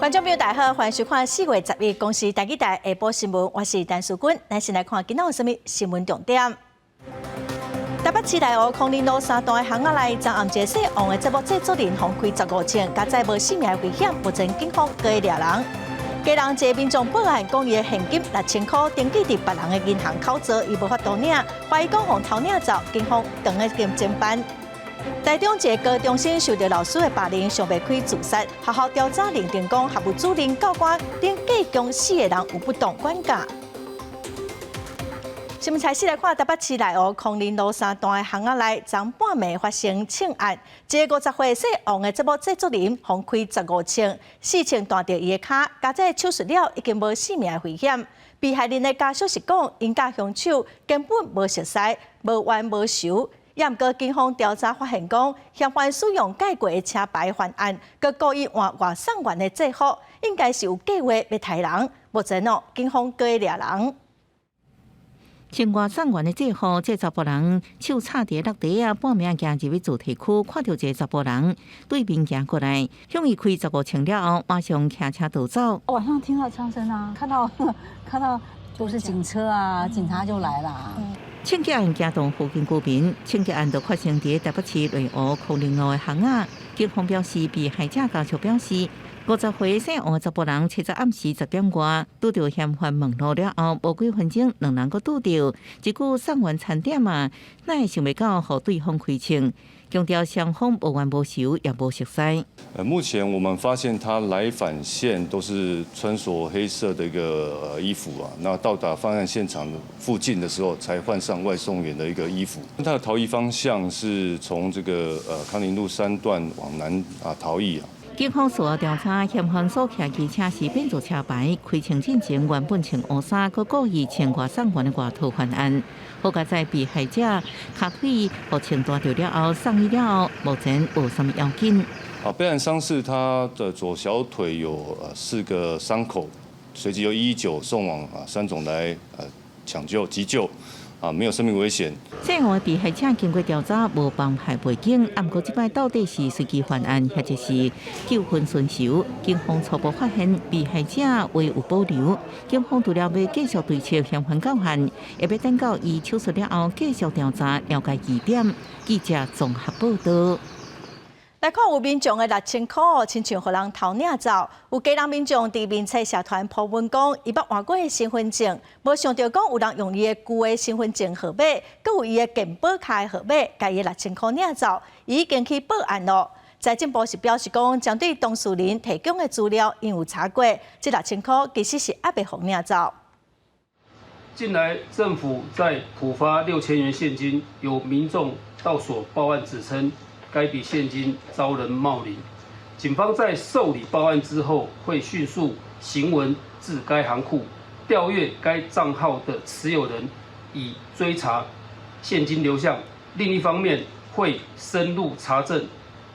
觀眾朋友大家好，歡迎收看4月11公視台語台下晡新聞，我是陳淑君。咱先來看今仔有啥物新聞重點。台北市內湖康寧路三段的巷仔內，昨暗一个姓王的節目製作人，予開十五槍，佳哉無性命危險，目前警方閣咧掠人。基隆一个民眾報案，講伊的現金6000箍登記佇別人的銀行口座，伊無法度領，懷疑講予偷領走，警方當咧偵辦。台中一个高中生受著老師的霸凌，想袂開自殺，學校調查認定講，學務主任、教官等計共四个人有不當管教。新聞開始來看，台北市內湖康寧路三段的巷仔內，昨半暝發生槍案，一个50歲姓王的節目製作人，予開十五槍，四槍彈著伊的跤，佳哉手術了已經無性命的危險。被害人的家屬是講，𪜶佮兇手根本無熟似，無冤無仇。也毋過警方調查發現，講嫌犯使用改過的車牌犯案，閣故意換外送員的制服，應該是有計劃欲刣人。目前哦，警方閣咧掠人。穿外送員的制服，這查埔人手插佇落地啊，半暝行入去住宅區，看著一个查埔人對面行過來，向伊開十五槍了後，馬上騎車逃走。晚上聽到槍聲啊，看到就是警車啊，警察就來了。槍擊案驚動附近居民，槍擊案就發生佇台北市內湖康寧路的巷仔。警方表示，被害者家屬表示，50歲姓王的查埔人，七十暗時10點外，拄著嫌犯問路了後，無幾分鐘，兩人閣拄著，一句送完餐點啊，哪會想袂到予對方開槍，強調雙方無冤無仇，也無熟似。目前我們發現他來返線都是穿著黑色的一個衣服啊，那到達犯案現場附近的時候，才換上外送員的一個衣服。他的逃逸方向是從這個康寧路三段往南啊逃逸啊。警方事後調查，嫌犯所騎機車是變造車牌，開槍進前原本穿烏衫，閣故意穿外送員的外套犯案。好佳哉被害者跤腿予槍彈著了後，送醫了後，目前無啥物要緊。啊，被害人傷勢，他的左小腿有四個傷口，隨即由119送往啊三總來搶救急救。啊，沒有生命危險。姓王的被害者經過調查，無幫派背景，毋過這擺到底是隨機犯案，抑或是糾紛尋仇？警方初步發現被害者話有保留。警方除了欲繼續追緝嫌犯到案，也欲等到伊手術了後繼續調查，了解疑點。記者綜合報道。來看有民眾的6000箍，親像予人偷領走。有基隆民眾佇面冊社團 po 文講，伊捌換過身份證，無想著講有人用伊的舊的身份證號碼，閣有伊的健保卡的號碼，共伊的六千箍領走，伊已經去報案囉。財政部是表示講，針對當事人提供的資料，𪜶有查過，這六千箍其實是猶未予領走。近來政府在普發6000元現金，有民眾到所報案指稱，該筆現金遭人冒領，警方在受理報案之後，會迅速行文至該行庫，調閱該賬號的持有人，以追查現金流向。另一方面，會深入查證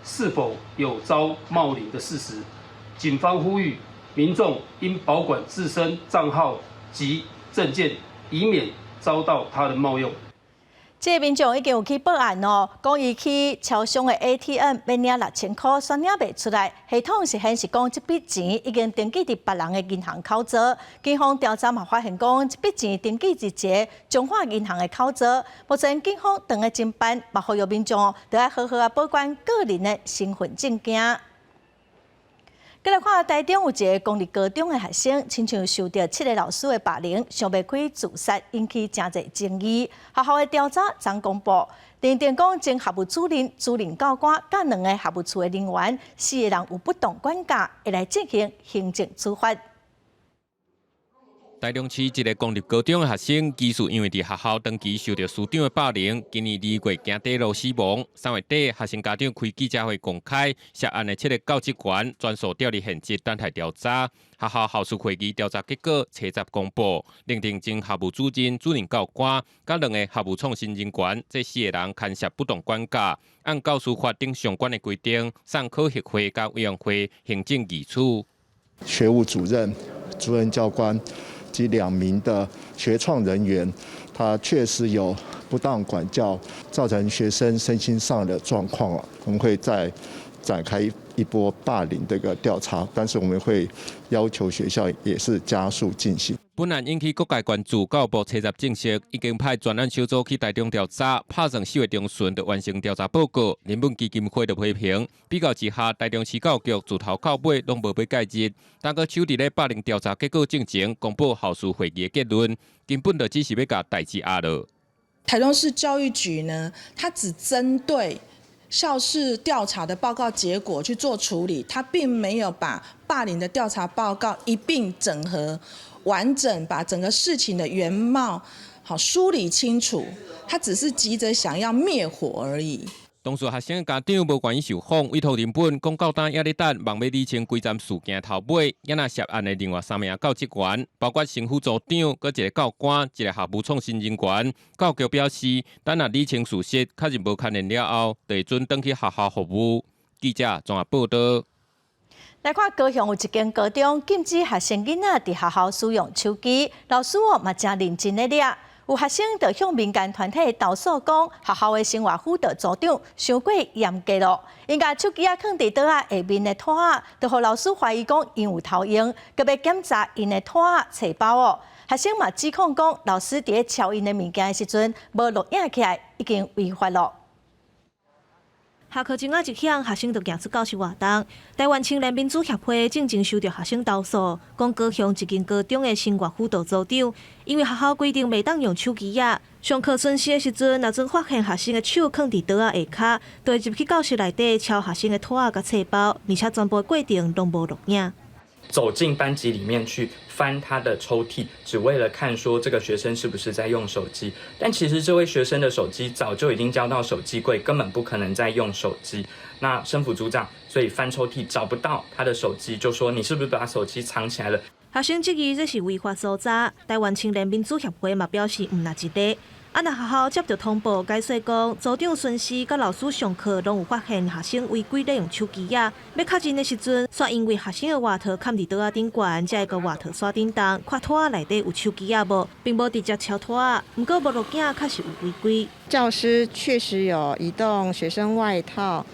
是否有遭冒領的事實。警方呼籲民眾應保管自身賬號及證件，以免遭到他人冒用。這个民眾已經有去報案哦，講伊去超商的 ATM 欲領六千箍，煞領袂出來，系統是顯示講這筆錢已經登記佇別人的銀行口座。警方調查嘛發現講，這筆錢登記佇一個彰化銀行的口座。目前警方正咧偵辦，嘛呼籲民眾著愛好好仔保管個人的身份證件。閣來看台中有一个公立高中的學生，親像受著七个老師的霸凌，想袂開自殺，引起誠濟爭議。學校的調查昨公布，認定講前學務主任、主任教官佮兩个學務處的人員，四个人有不當管教，會來進行行政處罰。台中市一个公立高中的學生，疑似因為佇學校長期受著師長的霸凌，今年2月驚底樓死亡。3月底，學生家長開記者會公開，涉案的七个教職員全數調離現職，等待調查。學校校事會議調查結果，初十公布，認定前學務主任、主任教官，佮兩個學務創新人員，這四个人牽涉不當管教，按教師法等相關的規定，送考核會佮委員會行政議處。學務主任、主任教官及兩名的學創人員，他確實有不當管教，造成學生身心上的狀況啊，我們會再展開一波霸凌這個調查，但是我們會要求學校也是加速進行。本案引起各界關注，教育部查查證實，已經派專案小組去台中調查，拍算4月中旬就完成調查報告。人本基金會就批評，比較之下，台中市教育局自頭到尾攏無欲介入，但閣手佇咧霸凌調查結果進前公布校事會議的結論，根本就只是欲共代誌壓落。台中市教育局呢，它只針對校事調查的報告結果去做處理，它並沒有把霸凌的調查報告一併整合完整，把整個事情的原貌好梳理清楚。他只是急着想要滅火而已。當事學生家長無願意受訪，委託人本講到今猶咧等，望欲理清規站事件頭尾。也若涉案的另外三名教職員，包括生輔組長、閣一個教官、一個校務創新人員。教育局表示，等若理清事實，確認無牽連了後，就會準轉去學校服務。記者綜合報道。來看高雄有一間高中禁止學生囡仔佇學校使用手機，老師哦嘛誠認真咧掠。有學生就向民間團體投訴講，學校的生活輔導組長傷過嚴格囉，𪜶共手機仔囥佇桌仔下面的拖仔，就予老師懷疑講𪜶有偷用，閣欲檢查𪜶的拖仔冊包哦。學生嘛指控講，老師佇咧抄𪜶的物件的時陣無錄影起來，已經違法囉。下課鐘仔一響，學生就行出教室活動。台灣青年民主協會進前收著學生投訴，講高雄一間高中的生活輔導組長，因為學校規定袂當用手機仔，上課巡視的時陣，若準發現學生的手囥佇桌仔下跤，就會入去教室內底抄學生的拖仔佮冊包，而且全部過程攏無錄影。走進班級裡面去翻他的抽屜，只為了看說這個學生是不是在用手機。但其實這位學生的手機早就已經交到手機櫃，根本不可能再用手機。那生輔組長所以翻抽屜找不到他的手機，就說你是不是把手機藏起來了？學生質疑這是違法搜查。台灣青年民主協會嘛表示毋若一個。啊，若學校接著通報，解說講，組長巡視佮老師上課，攏有發現學生違規咧用手機仔。欲確認的時陣，煞因為學生的外套崁佇桌仔頂懸，才會共外套徙頂動，看拖仔內底有手機仔無，並無直接抄拖仔。毋過無錄影確實有違規。教師確實有移動學生外套，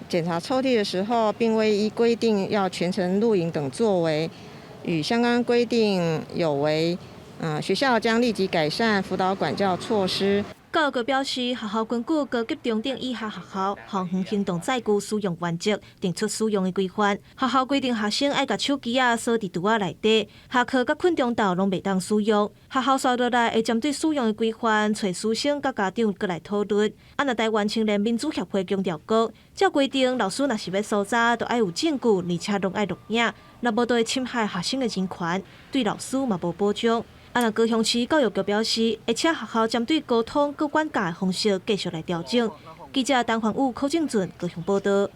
檢查抽屜的時候，並未依規定要全程錄影等作為，與相關規定有違。學校將立即改善輔導管教措施。教育局表示，學校根據高級中等以下學校校園行動載具使用原則，定出使用的規範。學校規定學生愛共手機仔鎖佇櫥仔內底，下課佮睏中晝攏袂當使用。學校紲落來會針對使用的規範，揣師生佮家長閣來討論。啊，若台灣青年民主協會強調講，照規定，老師若是欲搜查，就愛有證據，而且攏愛錄影，若無就會侵害學生的人權，對老師嘛無保障。啊！若高雄市教育局表示，會請學校針對溝通佮管教的方式繼續來調整。記者陳環武、柯正俊高雄報道。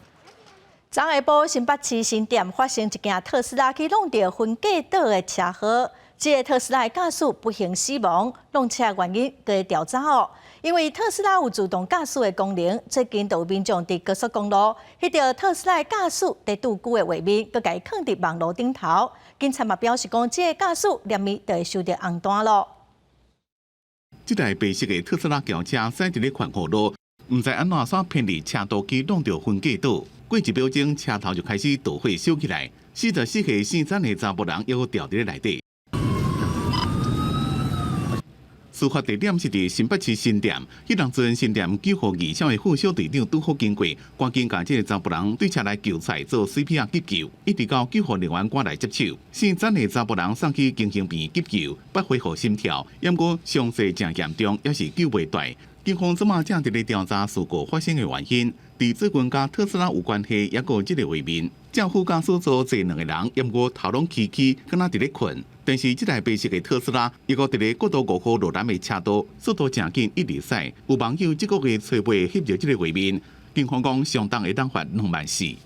昨下晡新北市新店發生一件特斯拉去挵著分隔島的車禍，這个特斯拉的駕駛不幸死亡，挵車原因閣調查哦。因為特斯拉有自動駕駛的功能，最近就有民眾佇高速公路翕著特斯拉駕駛佇拄久的畫面，閣共伊囥佇網路頂頭。警察嘛表示講，這个駕駛連暝就會收著紅單囉。這台白色的特斯拉轎車駛佇咧環湖路，毋知按怎煞偏離車道去挵著分隔島，過一秒鐘車頭就開始著火燒起來。44歲姓曾的查埔人猶閣牢佇咧內底。事發地點是佇新北市新店，彼當陣新店救護二小的副小隊長拄好經過，趕緊共這个查埔人對車內救出來做 CPR 急救，一直到救護人員趕來接手。姓曾的查埔人送去精神病院急救，欲恢復心跳，毋過傷勢誠嚴重，猶是救袂蹛。警方這馬正佇咧調查事故發生的原因，佇最近佮特斯拉有關係，猶閣有這个畫面。正副駕駛座坐兩個人，毋過頭攏起起，敢若佇咧睏。但是這台白色的特斯拉，猶閣佇咧國道5號路南的車道，速度誠緊，一直駛。有網友這個月初八翕著這个畫面，警方講相當會當罰2萬4。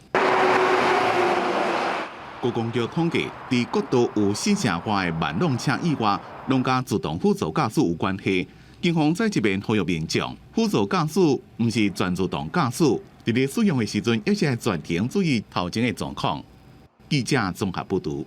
高公局統計，佇國道有4成外的慢挵車意外，攏佮自動輔助駕駛有關係。警方再一遍呼籲民眾，輔助駕駛毋是全自動駕駛，佇咧使用的時陣，猶是愛全程注意頭前的狀況。記者綜合報導。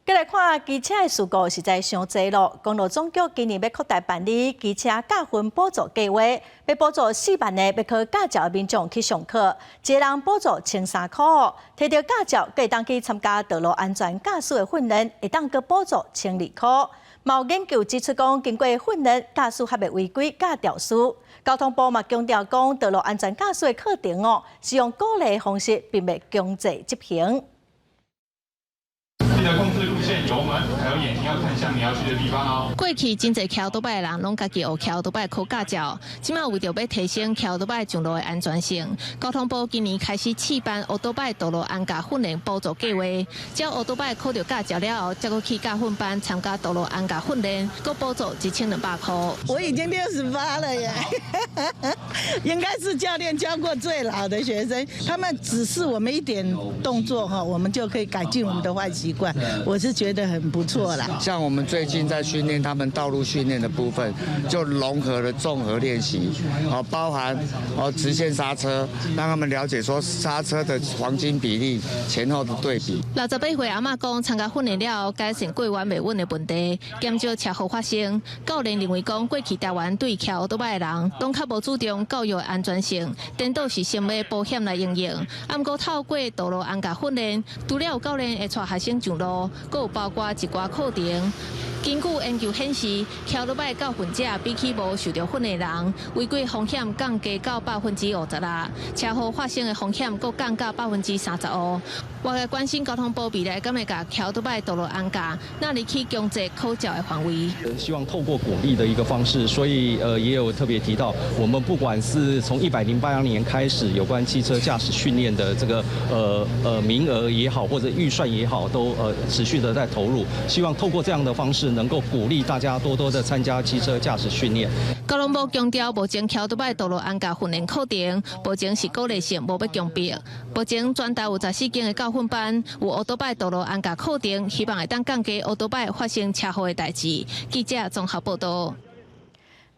閣來看機車的事故實在傷濟咯。公路總局今年欲擴大辦理機車駕訓補助計劃，欲補助4萬个欲考駕照的民眾去上課，一个人補助1300塊。提著駕照，閣會當去參加道路安全駕駛的訓練，會當閣補助1200塊。嘛有研究指出講，經過訓練，駕駛較袂違規佮肇事。交通部嘛強調講，道路安全駕駛的課程哦，是用鼓勵的方式，並袂強制執行。記得控制路線、油門，還有眼睛要看向你要去的地方哦。過去真濟騎歐多擺的人攏家己學騎歐多擺考駕照，這馬為著欲提升騎歐多擺上路的安全性，交通部今年開始試辦歐多擺道路安駕訓練補助計劃。只要歐多擺考著駕照了後，才閣去駕訓班參加道路安駕訓練，閣補助1200塊。我已經68了耶，應該是教練教過最老的學生。他們指示我們一點動作哈，我們就可以改進我們的壞習慣。我是覺得很不錯啦。像我們最近在訓練他們道路訓練的部分，就融合了綜合練習，哦，包含哦直線剎車，讓他們了解說剎車的黃金比例前後的對比。68歲阿嬤講，參加訓練了後，改善過彎袂穩的問題，減少車禍發生。教練認為講，過去台灣對騎歐多擺的人，攏較無注重教育安全性，顛倒是先買保險來應用。啊，毋過透過道路安駕訓練，除了有教練會帶學生上路，閣有包括一寡課程。根據研究顯示，騎歐多擺教訓者比起無受著訓練人，違規風險降低到56%，車禍發生的風險閣降到35%。外界關心交通部未來敢會共騎歐多擺道路安駕納入去強制考照的範圍。希望透過鼓勵的一個方式，所以也有特別提到，我們不管是從108年開始有關汽車駕駛訓練的這個名額也好，或者預算也好，都持續的在投入，希望透過這樣的方式，能夠鼓勵大家多多的參加汽車駕駛訓練。交通部強調，目前騎歐多擺道路安駕訓練課程，目前是鼓勵性，無欲強迫。目前全台有14間的教訓班，有歐多擺道路安駕課程，希望會當降低歐多擺發生車禍的代誌。記者綜合報道。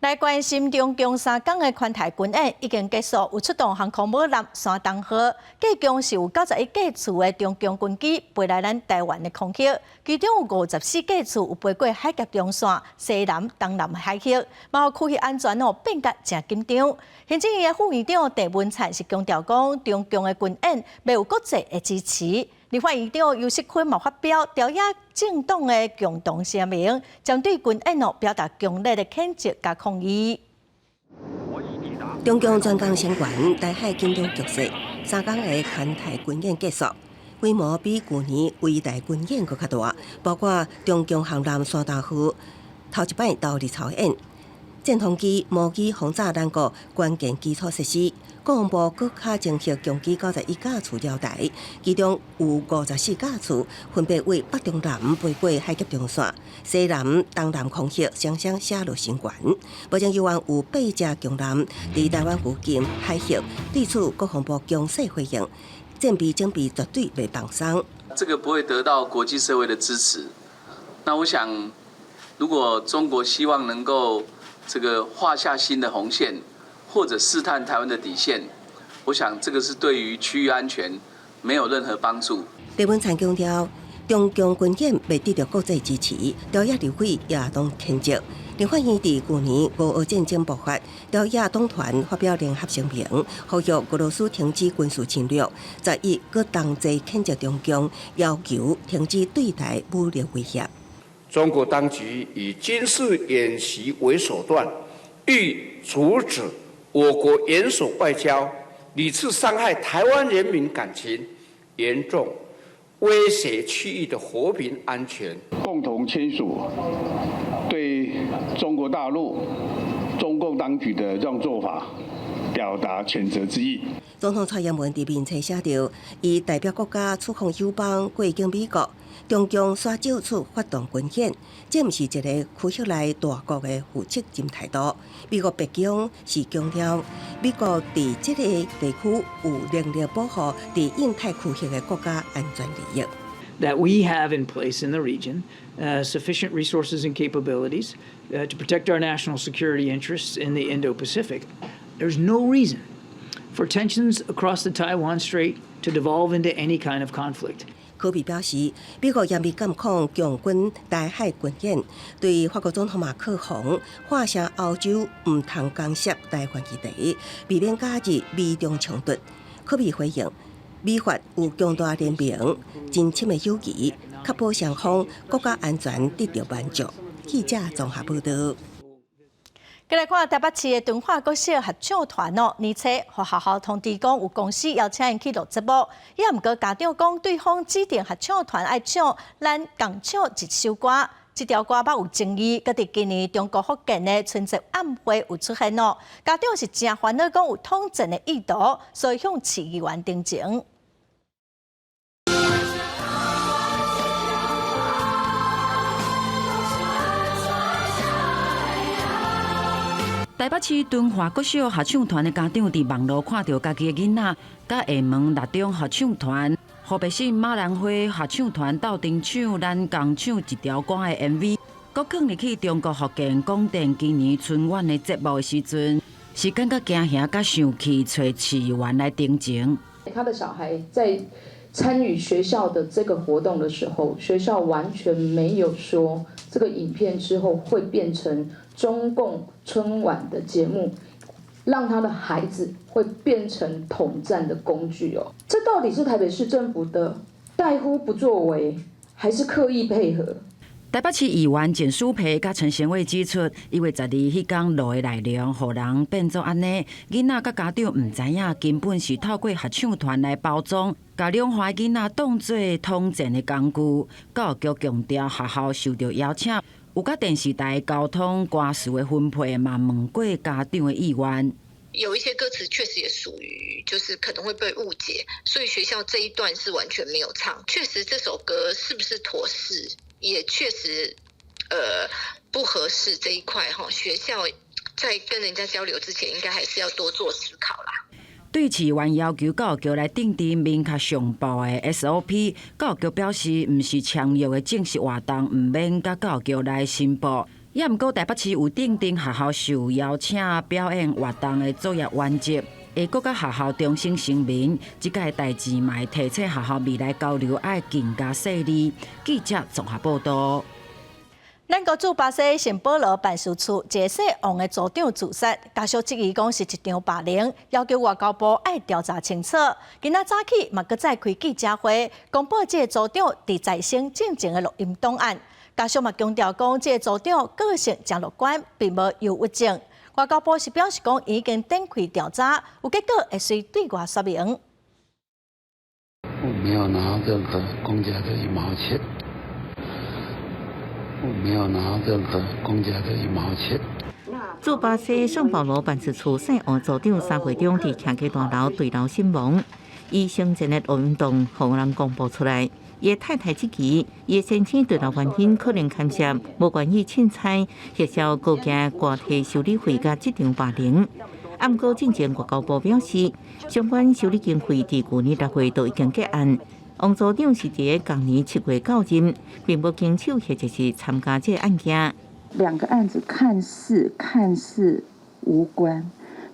來關心中共3工的環太軍演已經結束，有出動航空母艦山東號，計共是有91架次的中共軍機飛來咱台灣的空域，其中有54架次有飛過海峽中線、西南、東南海域，嘛予區域安全哦變甲誠緊張。行政院的副院長鄭文燦是強調講，中共的軍演袂有國際的支持。立法院長游錫堃嘛發表朝野政黨的共同聲明，針對軍演哦表達強烈的譴責佮抗議。中共全共聲援台海緊張局勢，3工的環太軍演結束，規模比舊年圍台軍演閣較大，包括中共航艦山東號頭一擺投入操演，戰闘機模擬轟炸咱國關鍵基礎設施。國防部閣較偵測共機91架次繞台，其中有54架次分別對北中南飛過海峽中線、西南、東南空域，雙雙寫落聲援。目前猶原有八隻強艦佇台灣附近海域，對此國防部強勢回應：戰備準備絕對袂放鬆。這個不會得到國際社會的支持。那我想，如果中國希望能夠這個畫下新的紅線，或者試探台灣的底線，我想這個是對於區域安全沒有任何幫助。鄭文燦強調，中共軍演袂得著國際支持，朝野立委也攏譴責。立法院佇舊年烏俄戰爭爆發，朝野黨團發表聯合聲明，呼籲俄羅斯停止軍事侵略，11閣同齊譴責中共，要求停止對台武力威脅。中國當局以軍事演習為手段，欲阻止我國元首外交，屢次傷害台灣人民感情，嚴重威脅區域的和平安全。共同簽署對中國大陸中共當局的這種做法表達譴責之意。總統蔡英文佇面冊寫著，伊代表國家出訪友邦過境美國，中共煞藉此發動軍演，這毋是一個區域內大國的負責任態度。美國白宮是強調，美國佇這個地區有能力保護佇印太區域的國家安全利益。 That we have in place in the region sufficient resources and capabilities to protect our national security interests in the Indo-Pacific. There's no reason for tensions across the Taiwan Strait to devolve into any kind of conflict. 柯比表示，美國嚴密監控共軍台海軍演，對法國總統馬克宏喝聲歐洲毋通干涉台灣議題，避免加入美中衝突。柯比回應，美法有強大聯盟，真深的友誼，確保雙方國家安全得到滿足。記者綜合報道。過來看台北市的敦化國小合唱團哦，年初予學校通知講有公司邀請𪜶去錄節目，也毋過家長講對方指定合唱團愛唱咱共唱一首歌，這條歌捌有爭議，閣佇今年中國福建的春節晚會有出現哦，家長是誠煩惱講有統戰的意圖，所以向市議員陳情。台北市敦化國小合唱團的家長佇網路看著家己的囡仔，佮廈門六中合唱團、湖北省馬蘭花合唱團鬥陣唱《咱共唱一條歌》的 MV，閣囥入去中國福建廣電今年春晚的節目的時陣，是感覺驚嚇佮生氣，揣市議員來陳情。他的小孩在參與學校的這個活動的時候，學校完全沒有說這個影片之後會變成中共春晚的節目，讓他的孩子會變成統戰的工具哦。這到底是台北市政府的怠忽不作為，還是刻意配合？台北市議員鄭書皮佮陳賢偉指出，1月12彼工錄的內容，予人變做按呢，囡仔佮家長毋知影，根本是透過合唱團來包裝，共兩岸囡仔當做統戰的工具。教育局強調，學校受著邀請，有佮電視台溝通歌詞的分配，嘛問過家長的意願。有一些歌詞確實也屬於，就是可能會被誤解，所以學校這一段是完全沒有唱。確實這首歌是不是妥適，也確實，不合適這一塊哈。學校在跟人家交流之前，應該還是要多做思考啦。對市議員要求教育局來訂定明確上報的 SOP，教育局表示，毋是簽約的正式活動，毋免佮教育局來申報。也毋過台北市有訂定學校受邀請表演活動的作業原則，會閣佮學校重新聲明，這個代誌嘛會提醒學校未來交流愛更加細膩。記者綜合報道。咱國駐巴西聖保羅辦事處一个姓王的組長自殺，家屬質疑講是一場霸凌，要求外交部愛調查清楚。今仔早起嘛，閣再開記者會，公布這個組長佇在生進前的錄音檔案。家屬嘛強調講，這個組長個性誠樂觀，並無憂鬱症。外交部是表示講，已經展開調查，有結果會隨對外說明。我沒有拿任何公家的一毛錢，我沒有拿任何公家的一毛錢。駐巴西聖保羅辦事處姓王組長3月中佇徛家大樓墜樓身亡，伊生前的錄音檔予人公布出來。伊太太質疑，伊先生墜樓原因可能牽涉無願意凊彩核銷高價掛體修理費佮職場霸凌。毋過進前外交部表示，相關修理經費佇舊年6月都已經結案。王組長是佇個今年7月到任，並無經手或者是參加這個案件。兩個案子看似無關，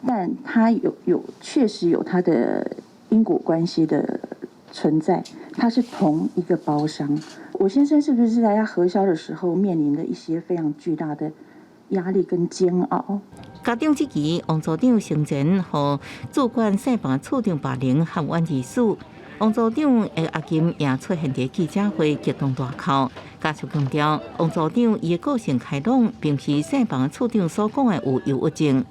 但它有確實有它的因果關係的存在。它是同一個包商。我先生是不是在他核銷的時候面臨了一些非常巨大的壓力跟煎熬？家長質疑王組長生前予主管姓房處長霸凌含冤而死。王組長的阿金也出現佇記者會，激動大哭。家屬強調，王組長伊的個性開朗，並非姓房處長所講的有憂鬱症。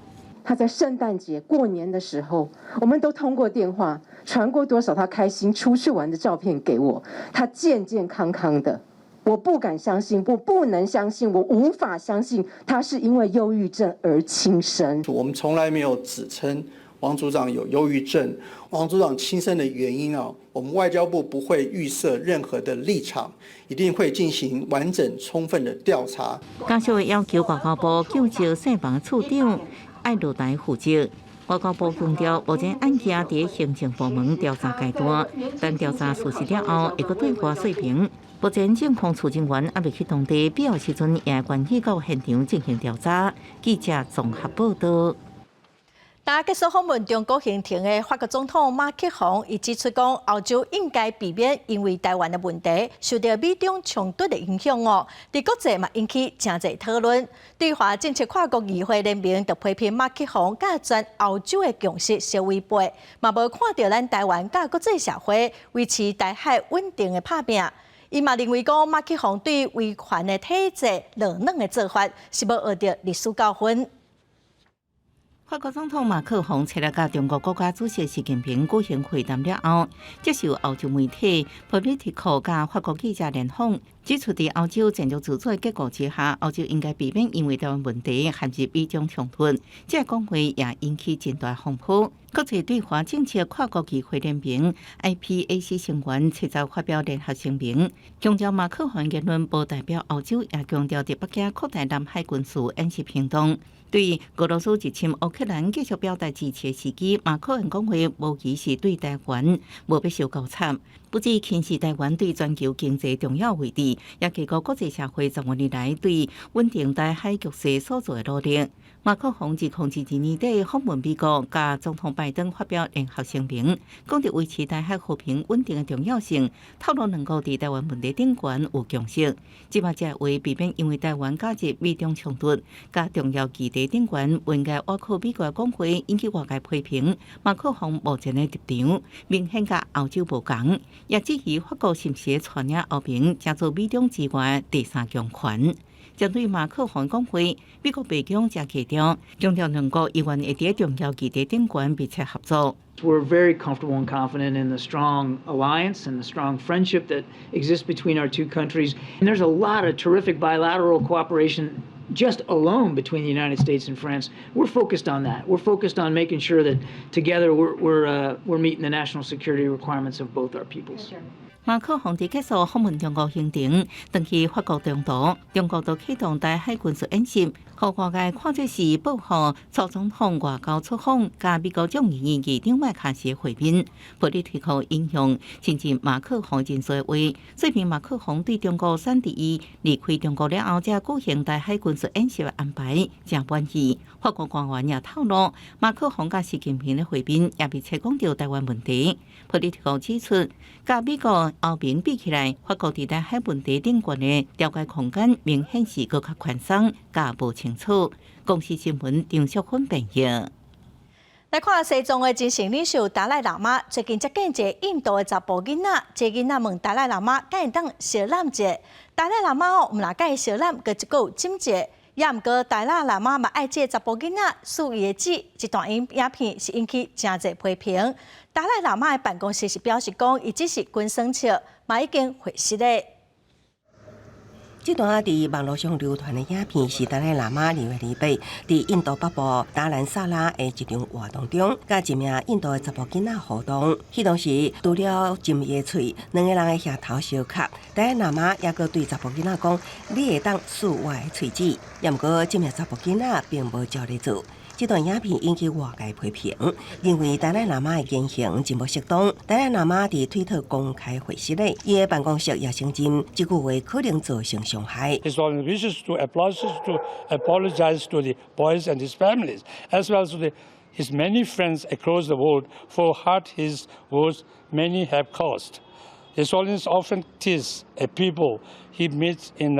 他在聖誕節過年的時候，我們都通過電話傳過多少他開心出去玩的照片給我。他健健康康的，我不敢相信，我不能相信，我無法相信他是因為憂鬱症而輕生。我們從來沒有指稱王組長有憂鬱症，王組長輕生的原因啊，我們外交部不會預設任何的立場，一定會進行完整充分的調查。家屬要求外交部究責姓房處長愛落台負責。外交部強調，目前案件佇行政部門調查階段，等調查屬實了後，會閣對外說明。目前警方處警員猶未去當地，必要時陣也會關係到現場進行調查。記者綜合報道。今結束訪問中國行程的法國總統馬克宏，伊指出講，歐洲應該避免因為台灣的問題受著美中衝突的影響哦。佇國際嘛引起誠濟討論。對華政策跨國議會聯盟就批評馬克宏佮全歐洲的共識相違背，嘛無看著咱台灣佮國際社會維持台海穩定的拍拚。伊嘛認為講，馬克宏對威權的體制落軟的做法，是無學著歷史教訓。法國總統馬克宏初日佮中國國家主席習近平舉行會談了後，接受歐洲媒體 Politico 佮法國記者聯訪，指出佇歐洲戰略自主的結構之下，歐洲應該避免因為台灣問題陷入美中衝突。這個講話也引起真大風波。國際對華政策跨國議會聯盟 IPAC 成員七十發表聯合聲明，強調馬克宏言論無代表歐洲，也強調佇北京擴大南海軍事演習行動。對俄羅斯入侵烏克蘭繼續表達支持的時機，馬克宏講話無疑是對台灣無欲相交插，不止輕視台灣對全球經濟重要位置，也低估國際社會十多年來對穩定台海局勢所做的努力。馬克宏2022年底訪問美國，佮總統拜登發表聯合聲明，講著維持台海和平穩定的重要性，透露兩國佇台灣問題頂懸有共識。這馬這為避免因為台灣加入美中衝突，佮重要議題頂懸，應該倚靠美國講話引起外界批評。馬克宏目前的立場明顯佮歐洲無仝，也質疑法國是毋是帶領歐盟成做美中之外第三強權。針對馬克宏講話，美國白宮誠強調，強調兩國依然會佇重要議題頂懸密切合作。 We're very comfortable and confident in the strong alliance and the strong friendship that exists between our two countries. And there's a lot of terrific bilateral cooperation just alone between the United States and France. We're focused on that. We're focused on making sure that together we're meeting the national security requirements of both our peoples. 馬克宏佇結束訪問中國行程，轉去法國中途，中國就啟動台海軍事演習，予外界看做是報復蔡總統外交出訪，佮美國眾議院議長麥卡錫會面。波利提克引用親近馬克宏人士話，說明馬克宏對中國選佇伊離開中國了後，才舉行台海軍事演習的安排誠滿意。法國官員也透露，馬克宏佮習近平的會面也密切講著台灣問題。波利提克指出，佮美國、歐盟比起來，法國佇台海問題頂懸的調解空間明顯是閣較寬鬆、佮無清楚。公視新聞張淑芬編譯。來看西藏的精神領袖達賴喇嘛，最近接見一个印度的查埔囡仔，這个囡仔問達賴喇嘛，敢會當相攬者？達賴喇嘛哦，毋但共伊相攬，閣一個親者，也毋過達賴喇嘛嘛愛這个查埔囡仔欶伊的舌，這段影片是引起誠濟批評。達賴喇嘛的辦公室是表示講，伊只是關耍笑，嘛已經回實咧。這段佇網路上流傳的影片是達賴喇嘛2月28佇印度北部達蘭薩拉的一場活動中，佮一名印度的查埔囡仔互動。彼當時除了親伊的喙，兩個人的額頭相磕。達賴喇嘛猶閣對查埔囡仔講：你會當欶我的喙舌。也毋過，這名查埔囡仔並無照咧做。這段影片引起外界批評，認為達賴喇嘛的言行真無適當。達賴喇嘛佇推特公開回實咧，伊的辦公室也承認這句話可能造成傷害。 His Holiness wishes to apologize to the boys and his families, as well as to his many friends across the world for hurt his words may have caused. His Holiness often teases a people he meets in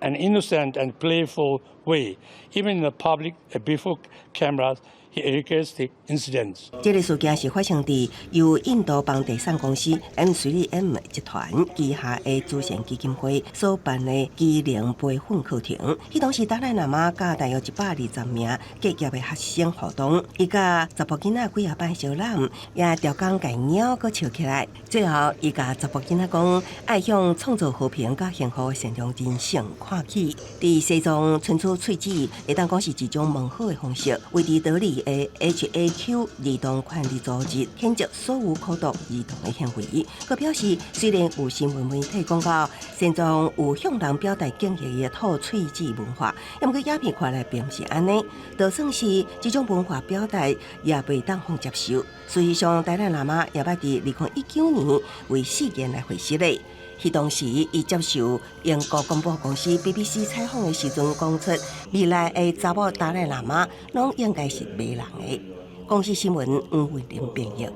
an innocent and playful way, even in the public before cameras. He regrets the incidents. 這个事件是發生佇由印度房地產公司 M3M 集團旗下的慈善基金會所辦的技能培訓課程。彼當時達賴喇嘛佮大約120名結業的學生互動，伊佮查埔囡仔幾仔擺相攬，也調工共搲閣笑起來。最後，伊共查埔囡仔講，愛向創造和平佮幸福的善良人生看齊。佇西藏吞取喙舌，會當講是一種問好的方式，位佇德里的 HAQ 兒童權利組織譴責所有苦毒兒童的行為。閣表示，雖然有新聞媒體講到西藏有向人表達敬意的吐喙舌文化，毋過影片看來並毋是按呢。就算是這種文化表達，也袂當予接受。事實上，達賴喇嘛也捌佇2019年為事件來回釋咧。彼當時，伊接受英國廣播公司 BBC 採訪的時陣，講出未來的查某達賴喇嘛攏應該是白人的。公視新聞黃慧玲編譯。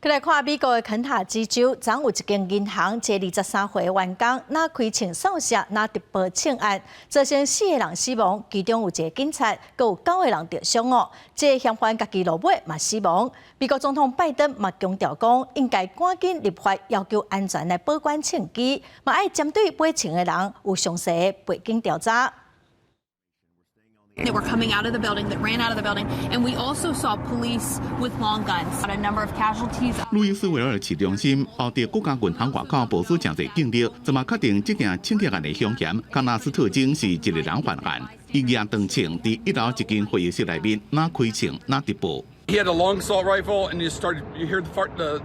閣來看美國的肯塔基州，昨昏有一間銀行，一个23歲員工，若開槍掃射，若直報槍案，造成四个人死亡，其中有一个警察，閣有九个人著傷哦。這个嫌犯家己落尾嘛死亡。美國總統拜登嘛強調講，應該趕緊立法要求安全來保管槍支，嘛愛針對買槍的人有詳細的背景調查。 That were coming out of the building, that ran out of the building, and we also saw police with long guns. A number of casualties. 路易斯維爾市中心奧迪國家銀行外口部署誠濟警力，這馬確定這件槍擊案的兇嫌康納斯特徵是一个人犯案，伊舉長槍佇一樓一間會議室內面，若開槍若直報。 He had a long assault rifle, and you started. You hear the fart, the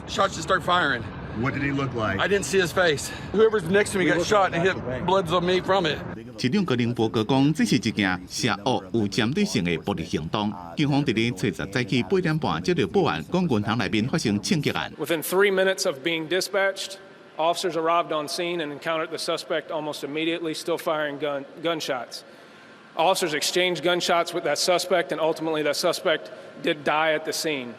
shots just start firing. What did he look like? I didn't see his face. Whoever's next to me got shot and hit blood's on me from it. 市長格林伯格講，這是一件邪惡有針對性的暴力行動。警方佇咧初十早起8點半接到報案，講銀行內面發生槍擊案。 Within 3 minutes of being dispatched, officers arrived on scene and encountered the suspect almost immediately, still firing gunshots. Officers exchanged gunshots with that suspect, and ultimately that suspect did die at the scene.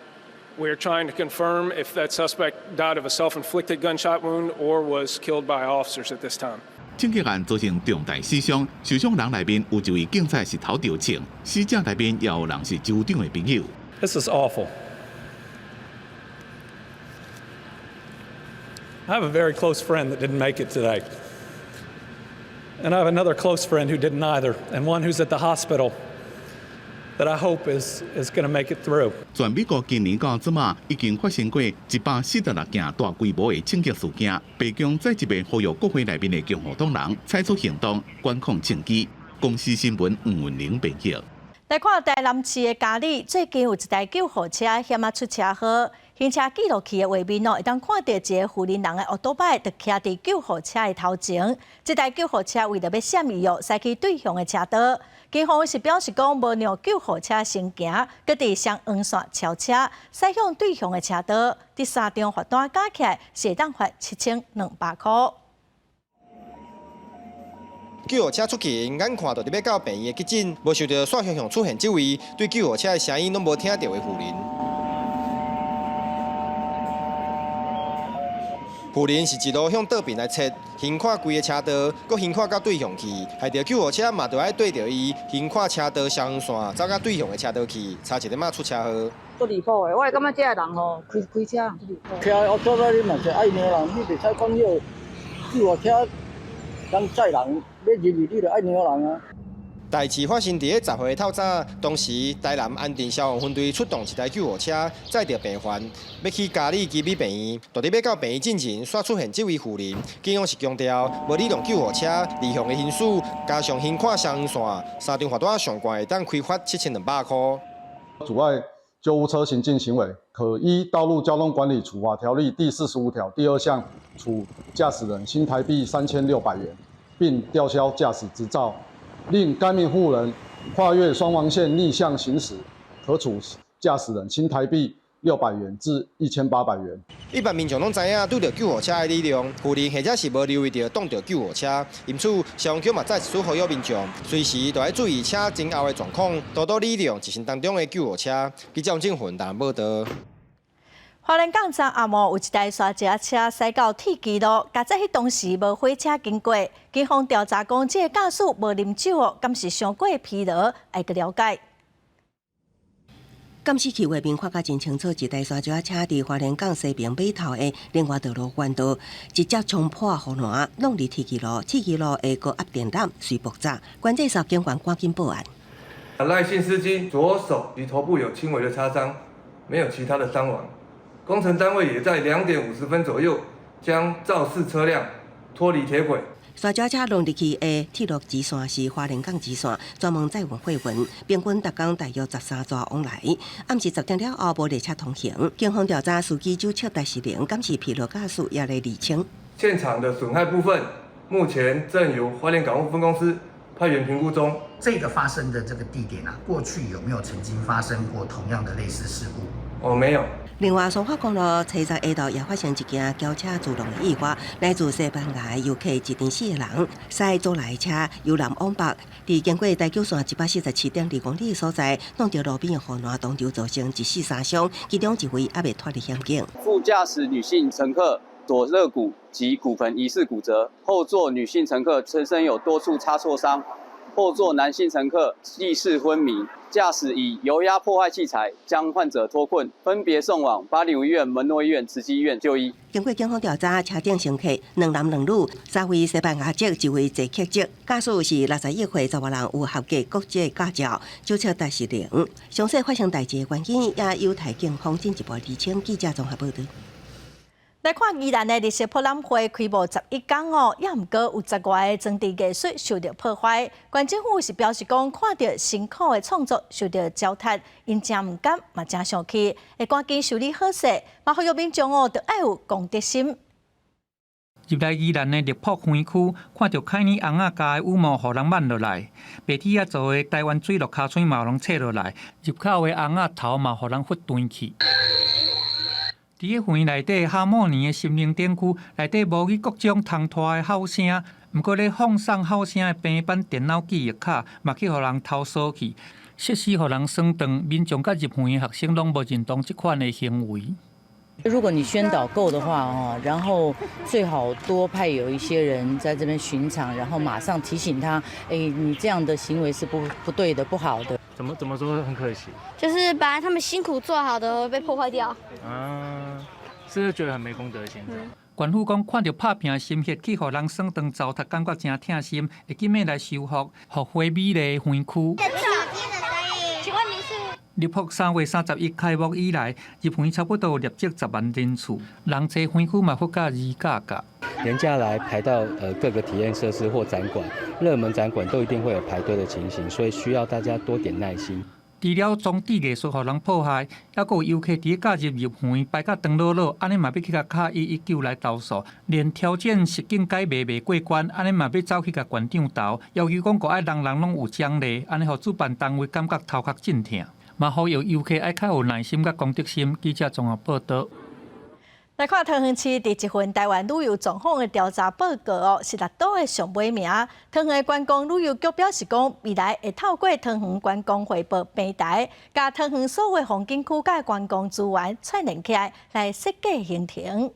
We are trying to confirm if that suspect died of a self-inflicted gunshot wound or was killed by officers at this time. 槍擊案造成重大死傷，受傷人內面有一位警察是頭著槍，死者內面也有人是州長的朋友。 This is awful. I have a very close friend that didn't make it today. And I have another close friend who didn't either, and one who's at the hospital that I hope is going to make it through. 全美國今年到這馬已經發生過146件大規模的槍擊事件。白宮再一擺呼籲國會內面的共和黨人採取行動，管控槍支。公視新聞吳文玲編譯。來看台南市的佳里，最近有一台救護車險仔出車禍，行車記錄器的畫面哦，會當看著一个婦人的歐多擺就徛佇救護車的頭前。這台救護車為著欲閃伊哦，駛去對向的車道。警方是表示講，無讓救護車先行，閣佇雙黃線超車，駛向對向的車道。這三張罰單加起來是會當罰7200箍。救護車出去，眼看就佇欲到病院的急診，無想著煞雄雄出現這位對救護車的聲音攏無聽著的婦人。婦人是一路向倒邊來切，橫跨規个車道，閣橫跨到對向去，害著救護車嘛著愛對著伊橫跨車道雙黃線，走到對向的車道去，差一點仔出車禍。足離譜的，我會感覺這个人吼，開開車足離譜。騎烏托邦你嘛是愛讓人，你袂使講彼个救護車人載人欲入去，你著愛讓人啊。代誌發生佇咧10號透早，當時台南安定消防分隊出動一台救護車，載著病患，欲去佳里基美病院。就佇欲到病院進前，煞出現這位婦人，警方是強調無禮讓救護車離向的行駛，加上橫跨雙黃線，三張罰單上懸會當開罰7200箍。阻礙救護車行進行為，可依《道路交通管理處罰條例》第45條第二項，處駕駛人新台幣3600元，並吊銷駕駛執照。另該名婦人跨越雙黃線逆向行駛，可處駕駛人新台幣600元至1800元。一般民眾攏知影，拄著救護車的禮讓，婦人或者是無留意著擋著救護車，因此消防局嘛再次呼籲民眾，隨時都愛注意車前後的狀況，多多禮讓疾行當中的救護車。記者王正雲台南報導。花蓮港昨暗暝有一台沙石車駛到鐵支路，佳哉彼當時無火車經過。警方調查講，這个駕駛無啉酒哦，敢是傷過疲勞？愛閣了解。監視器畫面看甲真清楚，一台沙石車佇花蓮港西爿碼頭的另外道路彎道，直接衝破護欄，挵入鐵支路，鐵支路的高壓電纜隨爆炸，關鍵時警員趕緊報案。賴姓司機左手及頭部有輕微的擦傷，沒有其他的傷亡。工程單位也在2點50分左右將肇事車輛脫離鐵軌。沙石車挵入去的鐵路支線是花蓮港支線，專門載運貨運，平均逐工大約13座往來。暗時10點了後無列車通行。警方調查司機酒測達是零，敢是疲勞駕駛，也咧釐清。現場的損害部分，目前正由花蓮港務分公司派員評估中。這個發生的這個地點啊，過去有沒有曾經發生過同樣的類似事故？哦，沒有。另外，蘇花公路初十下晝也發生一件轎車自撞的意外，來自西班牙遊客一陣四个人，駛租來車由南往北，佇經過台九線147.2公里的所在，撞著路邊的護欄，當場造成一死三傷，其中一位猶未脫離險境。副駕駛女性乘客左肋骨及骨盆疑似骨折，後座女性乘客全身有多處擦挫傷，後座男性乘客意識昏迷。駕駛以油壓破壞器材將患者脫困，分別送往805醫院、門諾醫院、慈濟醫院就醫。經過警方調查，車頂乘客兩男兩女，三位西班牙籍，一位捷克籍。駕駛是61歲查某人，有合格國際駕照，酒測值是零。詳細發生代誌的原因，也有待警方進一步釐清。記者綜合報導。來看宜蘭的綠色博覽會開幕11工哦，猶毋過有十外个裝置藝術受著破壞。縣政府是表示講，看著辛苦的創作受著糟蹋，𪜶誠毋甘嘛誠生氣，會趕緊修理好勢。嘛呼籲民眾哦，著愛有公德心。入來宜蘭的綠瀑園區，看著凱尼尪仔加的羽毛予人挽落來，白鐵仔做的台灣水陸跤錘嘛予人切落來，入口的尪仔頭嘛予人拂斷去。佇个園內底哈莫尼的心靈展區內底模擬各種通拖的吼聲，毋過咧放送吼聲的平板電腦記憶卡嘛去予人偷掃去，設施予人損斷，民眾佮入園的學生攏無認同這款的行為。如果你宣導夠的話，哦，然後最好多派有一些人在這邊巡場，然後馬上提醒他，哎，你這樣的行為是不對的，不好的。怎麼說很可惜？就是把他們辛苦做好的被破壞掉。啊，是不是覺得很沒公德心？縣府講看著拍拚心血去予人損斷糟蹋，感覺誠疼心，會緊欲來修復，復回美麗的園區。請問您是？綠瀑3月31開幕以來，入園差不多累積10萬人次，人濟園區嘛閣較二價價。連假來排到各個體驗設施或展館，熱門展館都一定會有排隊的情形，所以需要大家多點耐心。除了裝置藝術予人破壞，猶閣有遊客佇假日入園排甲長囉囉，按呢嘛欲去共敲119來投訴，連挑戰實境解謎袂過關，按呢嘛欲走去共館長投，要求講閣愛人人攏有獎勵，按呢予主辦單位感覺頭殼真疼，嘛呼籲遊客愛較有耐心佮公德心。記者綜合報導。來看桃園市佇一份台灣旅遊狀況的調查報告哦，是列島的上尾名。桃園的觀光旅遊局表示講，未來會透過桃園觀光匯報平台，共桃園所有風景區佮觀光資源串聯起來，來設計行程。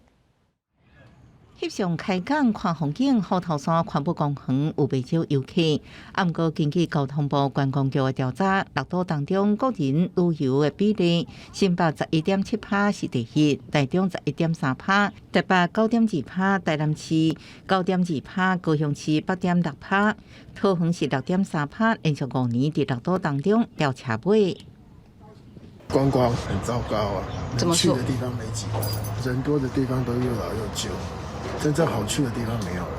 翕相開講看風景，虎頭山環保公園有袂少遊客。啊，毋過根據交通部觀光局的調查，六都當中個人旅遊的比例，新北11.7%是第一，台中11.3%，台北9.2%，台南市9.2%，高雄市8.6%，桃園是6.3%，連續5年佇六都當中掉車尾。觀光很糟糕啊，能去的地方沒幾個，人多的地方都又老又舊。真正好去的地方沒有了。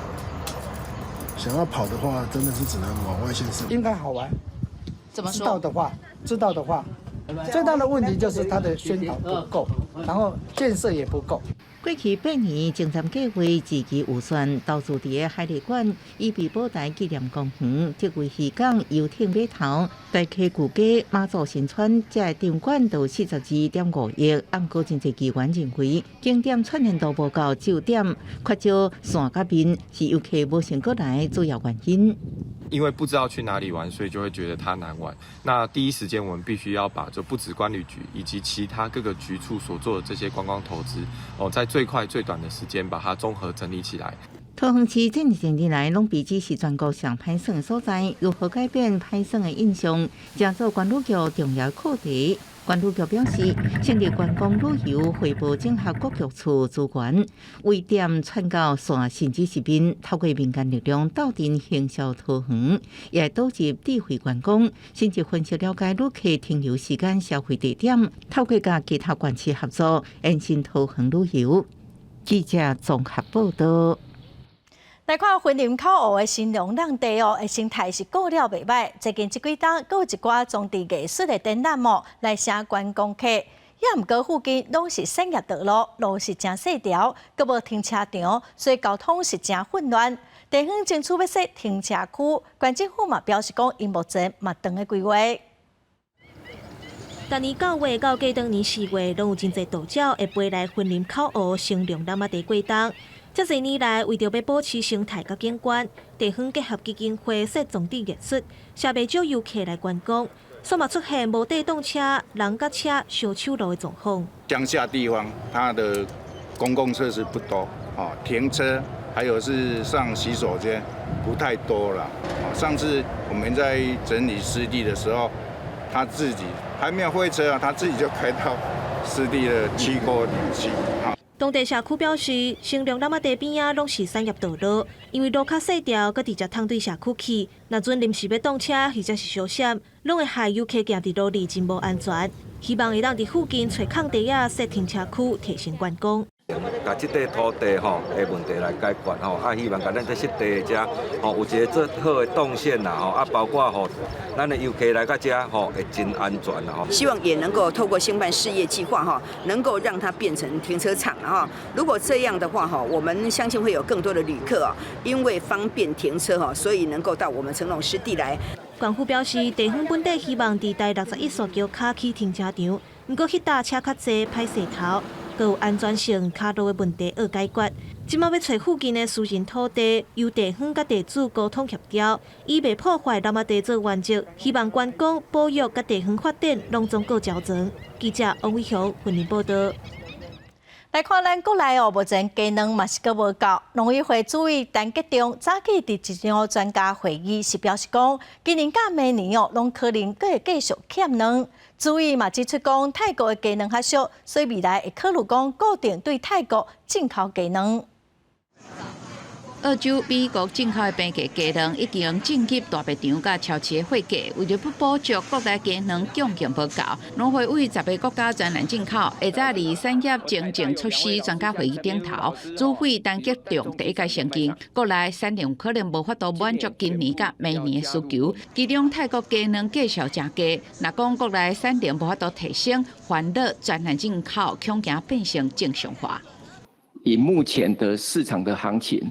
想要跑的話，真的是只能往外縣市。應該好玩。怎麼說？知道的話，知道的話，最大的問題就是它的宣導不夠，然後建設也不夠。過去8年，前瞻計劃資金預算投資佇个海麗館、伊比保台紀念公園、竹圍漁港、遊艇碼頭、大溪舊街、媽祖新村，這个場館都42.5億。毋過真濟議員認為，景點串聯度無夠，酒店缺少線佮面，是遊客無想過來主要原因。因為不知道去哪裡玩，所以就會覺得它難玩。那第一時間，我們必須要把就不止觀旅局以及其他各個局處所做的這些觀光投資，哦，在最快最短的時間把它綜合整理起來。桃園市這幾年來攏被指是全國上歹耍的所在，如何改變歹耍的印象，成做觀旅局重要課題。觀旅局表示，成立觀光旅遊匯報整合各局處資源，圍點串到線，甚至是面，透過民間力量鬥陣行銷桃園，也會導入智慧觀光，甚至分析了解旅客停留時間、消費地點，透過佮其他縣市合作，延伸桃園旅遊。記者綜合報導。來看雲林口湖的神農湳地哦，的生態是顧了袂䆀。最近這幾冬，閣有一寡裝置藝術的展覽哦，來吸觀光客。也毋過附近攏是產業道路，路是誠細條，閣無停車場，所以交通是誠混亂。地方爭取欲設停車區，縣政府嘛表示講，𪜶目前嘛當咧規劃。逐年9月到過當年4月，攏有真濟渡鳥會飛來雲林口湖升龍湳仔地過冬。這濟年來，為著欲保持生態佮景觀，地方結合基金會設裝置藝術，遮袂少遊客來觀光。煞嘛出現無底動車、人佮車相搶路的狀況。鄉下地方，它的公共設施不多，哦，停車還有是上洗手間不太多了。上次我們在整理濕地的時候，他自己還沒有會車啊，他自己就開到濕地的溪溝裡去。當地社區表示，升龍湳仔地邊仔攏是產業道路，因為路較細條，閣直接通對社區去。若陣臨時欲擋車或者是相閃，攏會害遊客行佇路裡真無安全。希望會當佇附近揣空地仔設停車區，提升觀光。共這塊土地吼的問題來解決吼，啊，希望共咱這濕地遮吼有一個做好的動線啦吼，啊，包括吼咱的遊客來到遮吼會真安全啦吼。希望也能夠透過興辦事業計劃哈，能夠讓它變成停車場哈。如果這樣的話哈，我們相信會有更多的旅客啊，因為方便停車哈，所以能夠到我們成龍濕地來。縣府表示，地方本底希望佇台61線橋跤起停車場，毋過彼搭車較濟，歹勢頭。閣有安全性、跤路的問題欲解決。這馬欲揣附近的私人土地，由地方佮地主溝通協調，以袂破壞湳仔地做原則，希望觀光、保育佮地方發展攏總顧周全。記者王偉雄雲林報導。來看咱國內哦，目前雞卵嘛是閣無夠。農委會主委陳吉仲早起佇一場專家會議時表示講，今年佮明年哦，攏可能閣會繼續欠卵。主委嘛指出講，泰國的雞卵較俗，所以未來會考慮講固定對泰國進口雞卵。澳洲、美國進口的平價雞卵已經進入大賣場佮超市的貨架，為著欲補足國內雞卵供應無夠，農會對10個國家專案進口，下早佇產業前進措施專家會議頂頭，主委陳吉仲第一個承認，國內產量可能無法度滿足今年佮明年的需求，其中泰國雞卵價數誠低，若講國內產量無法度提升，煩惱專案進口恐驚變成正常化。以目前的市場的行情，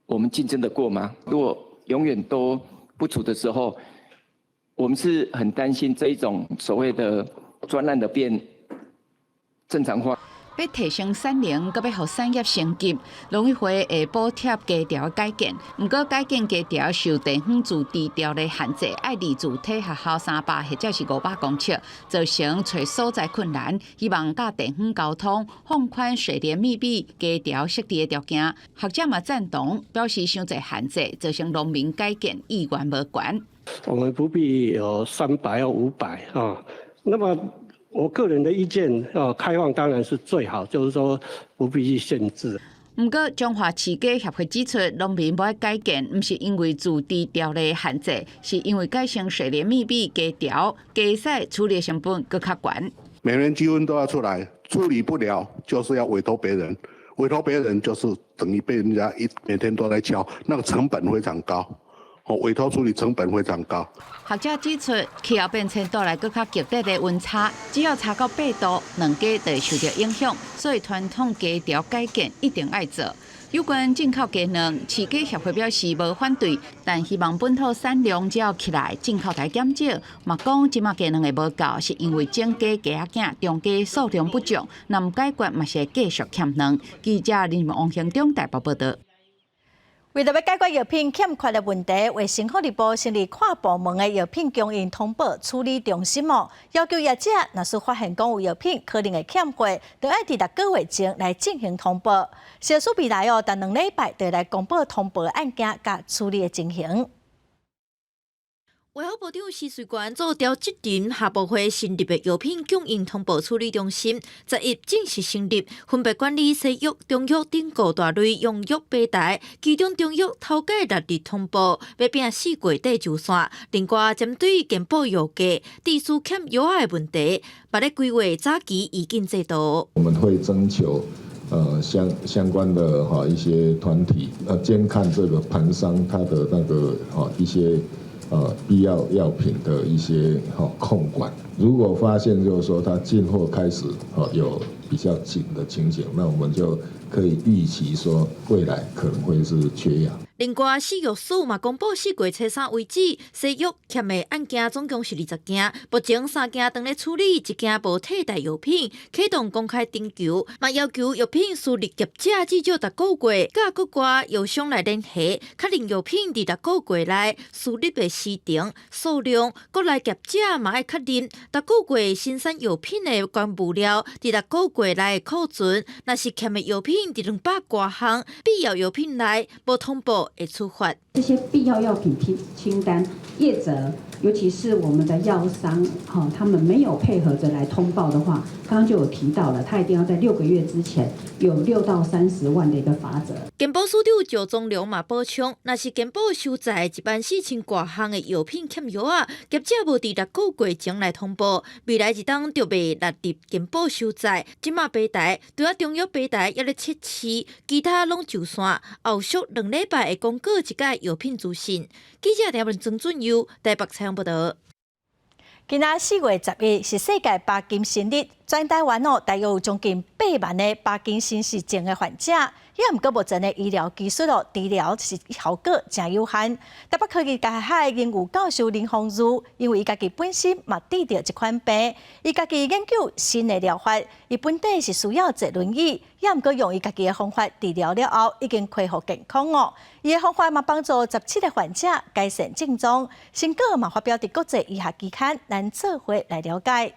我們競爭得過嗎？如果永遠都不足的時候，我們是很擔心這一種所謂的專案的變正常化。欲提升產能，閣欲予產業升級，農委會會補貼雞條改建。毋過改建雞條受地方自治條例限制，愛離自體學校300或者是500公尺，造成揣所在困難。希望佮地方溝通，放寬水連密閉雞條設置的條件。學者嘛贊同，表示傷濟限制，造成農民改建意願無懸。我們不必有300或500啊，那麼。我個人的意見，哦，開放當然是最好，就是說不必去限制。毋過，彰化飼雞協會指出，農民無愛改建，毋是因為自治條例限制，是因為改成水連密閉雞條，雞屎處理成本閣較懸。每年積分都要出來，處理不了，就是要委託別人，委託別人就是等於被人家一每天都在敲，那個成本非常高。哦，委託處理成本非常高。學者指出，氣候變遷帶來閣較劇烈的溫差，只要差到8度，卵雞就會受著影響，所以傳統雞條改建一定愛做。有關進口雞卵，飼雞協會表示無反對，但希望本土產量只要起來，進口會減少。嘛講這馬雞卵的無夠，是因為種雞雞仔囝中雞數量不足，若毋解決嘛是會繼續欠卵。記者林王興中台北報導。為著欲解決藥品欠缺的問題，衛生福利部成立跨部門的藥品供應通報處理中心哦，要求業者若是發現講有藥品可能會欠貨，就愛佇6個月前來進行通報。小說未來哦，逐2禮拜就來公布通報案件佮處理的情形。衛福部長施瑞權做調職陣下部會成立的藥品供應通報處理中心，11正式成立，分別管理西藥、中藥等五大類用藥平台，其中中藥頭擺列入通報，欲摒4月底就線。另外，針對健保藥價、持續欠藥仔的問題，嘛咧規劃早期預警制度。我們會徵求相關的哈一些團體，監看這個盤商他的那個哈一些必要藥品的一些哈控管。如果發現就是說他進貨開始哈有比較緊的情形，那我們就可以預期說未來可能會是缺藥。另外，食藥署嘛公布4月初3為止，西藥欠的案件總共是20件，目前3件當咧處理，1件無替代藥品，啟動公開徵求，嘛要求藥品輸入業者至少逐個月，佮國外藥商來聯繫，確認藥品佇6個月內輸入的時程、數量，國內業者嘛愛確認逐個月生產藥品的原物料佇6個月內的庫存，若是欠的藥品佇200外項必要藥品內無通報會處罰。這些必要藥品清單，業者，尤其是我們的藥商，哈，他們沒有配合着來通報的話，剛剛就有提到了，他一定要在6個月之前有6到30萬的一個罰則。健保署長趙宗龍嘛補充，若是健保收載1萬4千外項的藥品欠藥仔，業者無佇6個月前來通報，未來一冬就袂納入健保收載。這馬平台除了中藥平台猶咧測試，其他攏上線，後續2禮拜會公告一改藥品資訊。記者陳文曾俊佑台北採訪報導。今仔4月11是世界帕金森日，全台灣哦，大約有將近8萬个帕金森氏症的患者。也毋過目前的醫療技術哦，治療是效果誠有限。台北科技大學的榮譽教授林芳如，因為伊家己本身嘛得著這款病，伊家己研究新的療法，伊本底是需要坐輪椅，也毋過用伊家己的方法治療了後，已經恢復健康哦。伊的方法嘛幫助17個患者改善症狀，成果嘛發表佇國際醫學期刊，咱做伙來了解。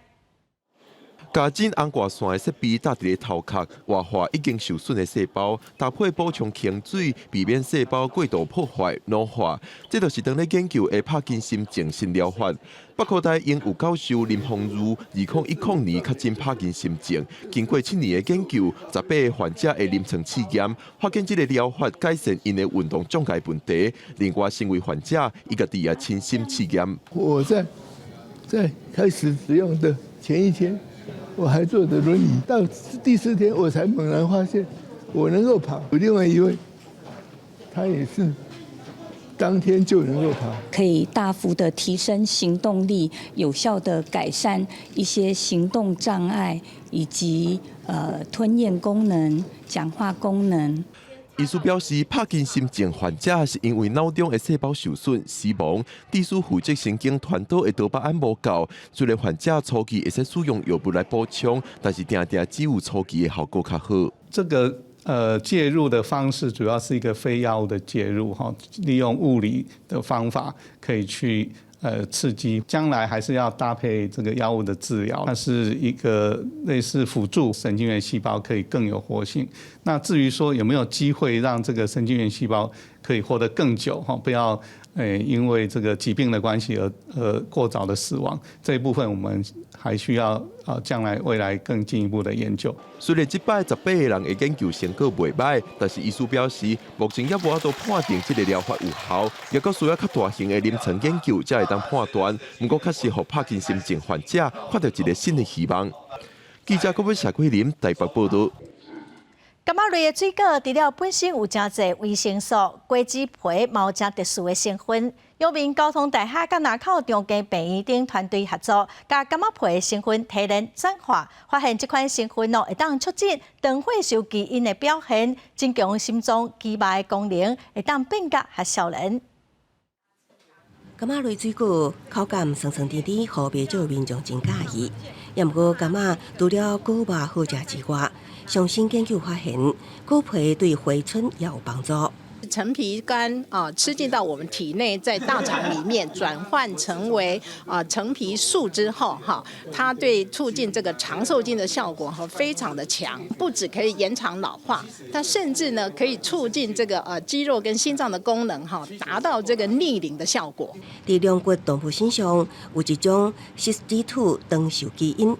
共診紅外線的設備搭佇咧頭殼，活化已經受損的細胞，搭配補充清水，避免細胞過度破壞老化。這就是當咧研究的帕金森症新療法。北科大榮譽教授林芳如，2010年確診帕金森症，經過7年的研究，18個患者的臨床試驗，發現這个療法改善𪜶的運動障礙問題。另外，身為患者，伊家己也親身試驗。我在開始使用的前一天，我還坐着輪椅，到第四天我才猛然發現我能夠跑。另外一位，他也是當天就能夠跑，可以大幅的提升行動力，有效的改善一些行動障礙以及吞嚥功能、講話功能。醫師表示，帕金森症患者是因為腦中的細胞受損死亡，致使負責神經傳導的多巴胺無夠。雖然患者初期會使使用藥物來補充，但是定定只有初期的效果較好。這個介入的方式主要是一個非藥物的介入，哈，利用物理的方法可以去刺激，將來還是要搭配這個藥物的治療，它是一個類似輔助神經元細胞可以更有活性。那至於說有沒有機會讓這個神經元細胞可以活得更久，哈，不要因為這個疾病的關係而過早的死亡，這一部分我們還需要啊將來未來更進一步的研究。雖然這擺18個人的研究成果袂䆀，但是醫師表示，目前猶無法度判定這个療法有效，猶閣需要較大型的臨床研究才會當判斷。毋過確實予帕金森症患者看著一个新的希望。記者郭偉謝桂林台北報導。柑仔類的水果，除了本身有誠濟維生素，果子皮嘛有誠特殊的成分。陽明交通大學佮林口長庚病院等團隊合作，共柑仔皮的成分提煉轉化，發現這款成分哦，會當促進糖化受基因的表現，增強心臟肌肉的功能，會當變甲較少年。柑仔類水果口感酸酸甜甜，予袂少民眾真佮意。也毋過，柑仔除了果肉好食之外，上新研究發現，果皮對回春也有幫助。橙皮苷啊，吃進到我們體內，在大腸裡面轉換成為啊橙皮素之後，哈，它對促進這個長壽菌的效果哈非常的強，不止可以延長老化，它甚至呢可以促進這個肌肉跟心臟的功能哈，達到這個逆齡的效果。佇龍骨動物身上有一種 CysD2 長壽基因。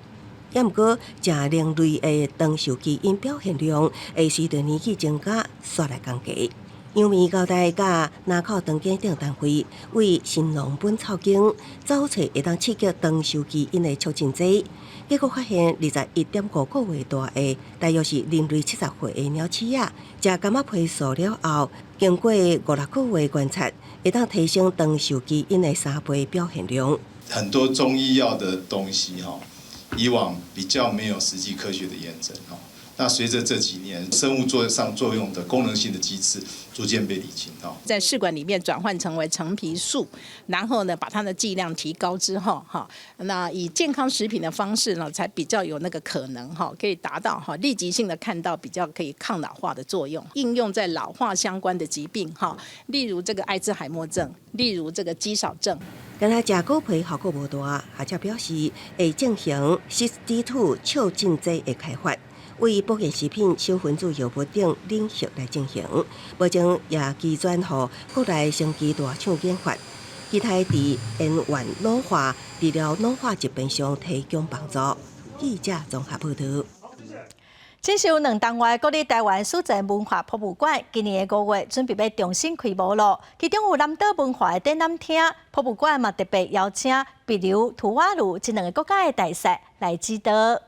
也毋過，食人類的長壽基因表現量會隨著年紀增加，煞來降低。陽明交大佮林口長庚等單位為《神農本草經》找揣會當刺激長壽基因的促進劑，結果發現21.5個月大的，大約是人類70歲的鳥鼠仔，食柑仔皮素了後，經過5、6個月觀察，會當提升長壽基因的3倍表現量。很多中醫藥的東西，哈，以往比較沒有實際科學的驗證，哈。那隨着這幾年生物作上作用的功能性的機制逐漸被理清哦，在試管裡面轉換成為橙皮素，然後呢，把它的劑量提高之後，哈，那以健康食品的方式呢，才比較有那個可能哈，可以達到哈立即性的看到比較可以抗老化的作用，應用在老化相關的疾病哈，例如這個艾滋海默症，例如這個肌少症。敢若食果皮效果無大，學者表示會進行 6D2 促進劑的開發，為保健食品、小分子藥物等領域來進行。目前也移轉予國內生技大廠研發，期待佇延緩老化、治療老化疾病上提供幫助。記者綜合報導。這是有兩單位國立臺灣史前文化博物館，今年的5月準備欲重新開幕囉。其中有南島文化的展覽廳，博物館嘛特別邀請帛琉、吐瓦魯這兩个國家的大使來指導。